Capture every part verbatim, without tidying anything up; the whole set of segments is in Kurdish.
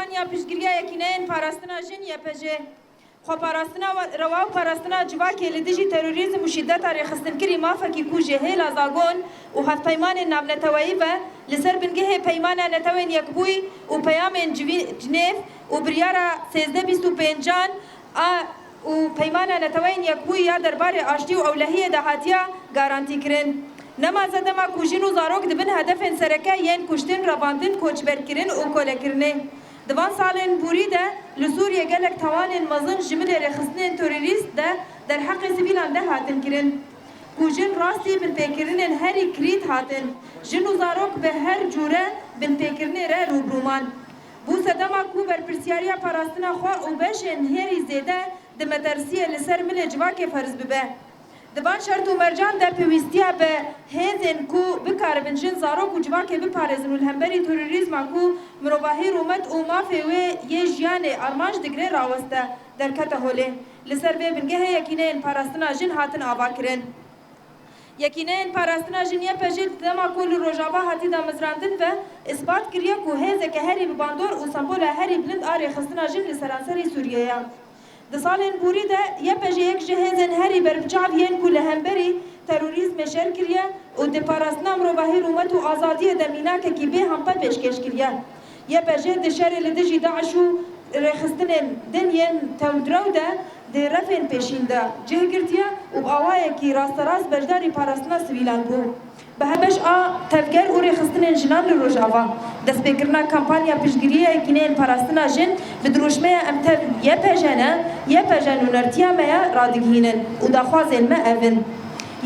Kampanya piştgiriya Yekîneyên Parastina Jin, Y P J, xweparastina we-, rewa û parastina civakê li dijî terorîzm û şîdeta rêxistinkirî mafekî ku ji hêla Zagon û hevpeymanên navneteweyî ve li ser bingehê Peymana Netewên Yekbûyî û peyamên civî-, Cinêv û biryara sêzdeh bîst û pêncan a û Peymana Neteweyên Yekbûyî ya derbarê aştî û ewlehiyê de hatiye garantîkirin. Nema sedema ku jin û zarok dibin hedefên sereke yên kuştin, revandin, koçberkirin û kolekirinê. Di van salên borî de li Sûriyê gelek tawanên mezin ji milê rêxistinên terorîst de derheqê sivîlan de hatin kirin. Ku jin rastî binpêkirinên herî kirît hatin. Jin û zarok bi her cûre binpêkirinê re rûbirû man. Bû sedema ku berpirsiyariya parastina xwe û beşên herî zêde di metirsiyê li ser milê civakê ferz bibe. Di van şert û mercan de pêwîstiya bi hêzên ku bikaribin jin, zarok û civakê biparêzin û li hemberî terorîzma ku mirovahî, rûmet û mafê wê yê jiyanê armanc digire raweste, derkete holê. Li ser vê bingehê Yekîneyên Parastina Jin hatin avakirin. Yekîneyên Parastina Jin, Y P J, di dema ku li Rojava hatî damezrandin ve, îspat kiriye ku hêzeke herî bi bandor û sembola herî bilind a rêxistina jin li seranserê Sûriyê ye. Di salên borî de Y P J yek ji hêzên herî berbiçav yên ku li hemberî terorîzmê şer kiriye û di parastina mirovahî, rûmet û azadiyê de mînakekî bê hempe pêşkêş kiriye. Y P J di şerê li dijî DAIŞ û rêxistinên din yên tundrew de di refên pêşîn de cih girtiye û bi awayekî rasterast beşdarî parastina sivîlan bû. Bi hev beş a tevger û rêxistinên jinan li Rojava, destpêkirina kampanya piştgiriyê Yekîneyên Parastina Jin bi dirûşmeya Em Tev Y P J ne, Y P J nûnertiya me ye radigihînin û daxwazên me ev in: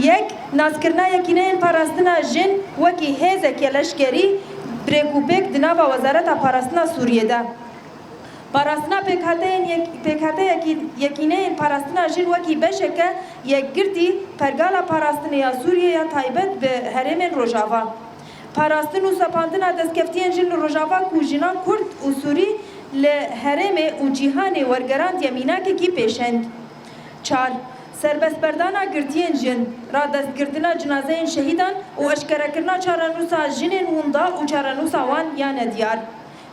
Yek, naskirina Yekîneyên Parastina Jin wekî hêzeke leşkerî, bi rêk û pêk di nava Wezareta Parastina Sûriyê de. Parastina pêkhateyên yek-, pêkhateyekî Yekîneyên Parastina Jin wekî beşeke yekgirtî pergala parastinê ya Sûriyê ya taybet bi herêmên Rojava. Parastin û sepandina destkeftiyên jin li Rojava ku jinan Kurd û Sûrî li herêmê û cîhanê wergerandiye mînakekî pêşeng. Çar, serbestberdana girtiyên jin, radestgirtina cinazeyên şehîdan û eşkerekirina çarenûsa jinên winda û çarenûsa wan ya nediyar.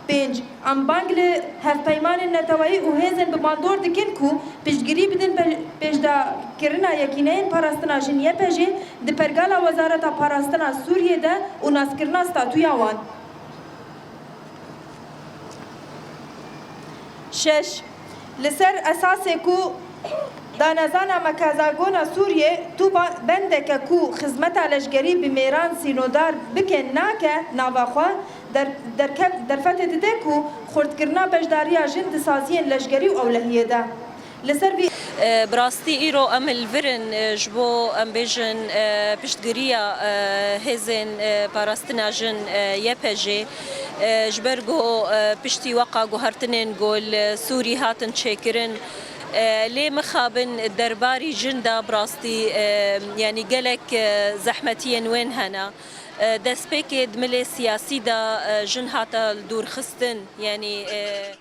Pênc, em bang li hevpeymanên neteweyî û hêzên bi bandor dikin ku piştgirî bidin pe-, pêşdakirina Yekîneyên Parastina Jin, Y P J, di pergala Wezareta Parastina Sûriyê de û naskirina statûya wan. Şeş, li ser esasê ku danezana me ka Zagona Sûriyê tu ba-, bendeke ku xizmeta leşkerî bi mêran sînodar bike nake nava xwe, der-, derkev-, derfetê dide ku xurtkirina beşdariya jin di saziyên leşkerî û ewlehiyê de. Li ser vî E, bi rastî îro em li vir in, e, ji bo, em bêjin, e, piştgiriya, e, hêzên, e, parastina jin, e, Y P J, e, ji ber ku, e, piştî weqa guhertinên ku li Sûrî hatin çêkirin, e, lê mixabin derbarî jin de bi rastî, e, yanî gelek, e, zehmetiyên wên hene. E, destpêkê di milê siyasî de, e, jin hate li dûr xistin, yanî, e,